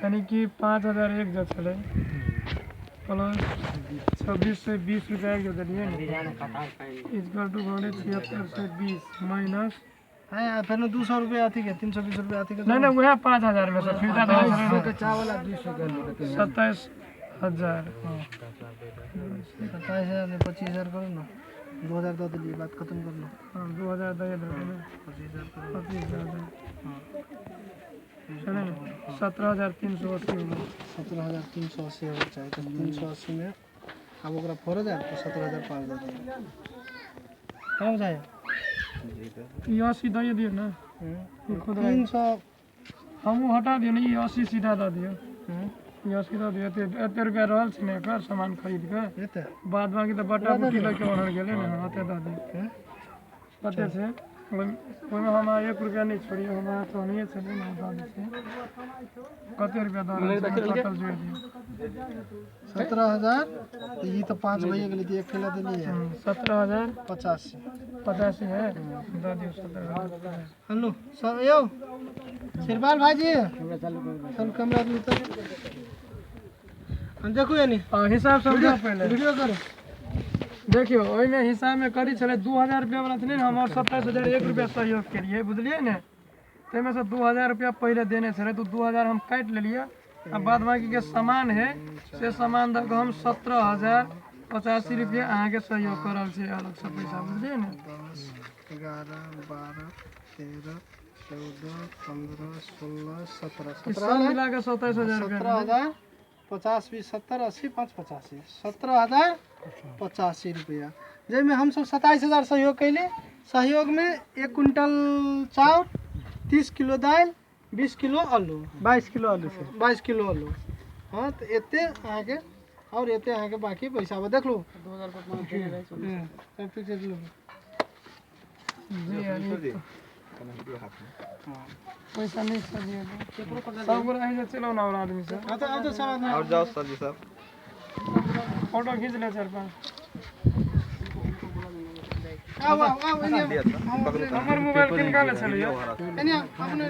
यानी कि 5001 जे छलै प्लस 2620 रुपैआ एक जे देलियै ने, is equal to भऽ गेलै 7620 माइनस। है, आ फेर 200 रुपया अथी के, 320 रुपया अथी के। नहि नहि, उएह 5000 मे सँ फिरता दऽ। के चावल आ 200 के आलू के। 27,000। 27,000 नहीं, 25,000 करो ना। 2000 दऽ देलियै, बात खत्म कर लो। हँ, 2000 दऽ देलकै ने। 25,000 करो। 25,000 छलै ने, 17,380 हो गेलै। 17,380 होबे चाही, तऽ 380 में आब ओकरा 4000, तऽ 17,500 दऽ दियौ। कम जाए। ई 80 दऽ दियौ ने। ई खुदरा। 300। हमहूँ हटा दियौ ने, ई 80 सीधा दऽ दियौ। ई 80 दऽ दियौ। एते एते रुपैआ रहल छै ने एकर सामान खरीद कऽ। एते। बाद बाकी तऽ बट्टा बुट्टी लऽ कऽ ऑर्डर गेलै ने। हँ, एते दऽ दियौ। कते छै ओहिमे? हमरा एक रुपैआ नहि छोड़ियौ, हमरा तऽ ओनहिए छलै ने, दऽ दै छियै। कते रुपैआ दऽ रहल छै टोटल, जोड़ि दियौ। 17,000, तऽ ई तऽ पाँच भइए गेलै, तऽ एक ठेला देलियै। 17,000 85। 85 है, दऽ दियौ 17,000। हेलो सर, यौ श्रीपाल भाईजी, चल कैमरा दू तऽ हम देखू यानी। हँ, हिसाब समझाउ पहिले। वीडियो करू। देखियौ, ओहिमे हिसाबमे करी छलै 2000 रुपैआ वाला छलै ने, हम आओर 27,001 रुपैआ सहयोग केलियै, बुझलियै ने? ताहिमे सँ 2000 रुपैआ पहिले देने छलै, तऽ 2000 हम काटि लेलियै आ बाद बाकीके सामान है से सामान दऽ कऽ हम 17,085 रुपैआ अहाँके सहयोग कऽ रहल छी अलगसँ पैसा, बुझलियै ने? 10, 11, 12, 13, 14, 15, 16, 17। ई 17। सब मिला कऽ 27,000 रुपैआ। 17,000, 50, 20, 70, 80, 5, 85, 17,085 रुपैआ, जाहिमे हमसभ 27,000 सहयोग कयली। सहयोगमे 1 क्विंटल चाउर, 30 किलो दालि, 20 किलो आलू। 22 किलो आलू छै। 22 किलो आलू। हँ, तऽ एते अहाँके आओर एते अहाँके बाँकी पैसा आब देख लू। सब ठीक छै, लू। जी, यानी पैसा नहीं सर दिए, सब गोरा एहि जे चलो ने, और आदमी सब। हाँ, तो अब तो सब आदमी। और जाओ सर जी साहब। फोटो खींच ले चार पाँच। आओ आओ आओ, एने आओ। हमर मोबाइल किनका ले छलियै? एने आओ, अपने।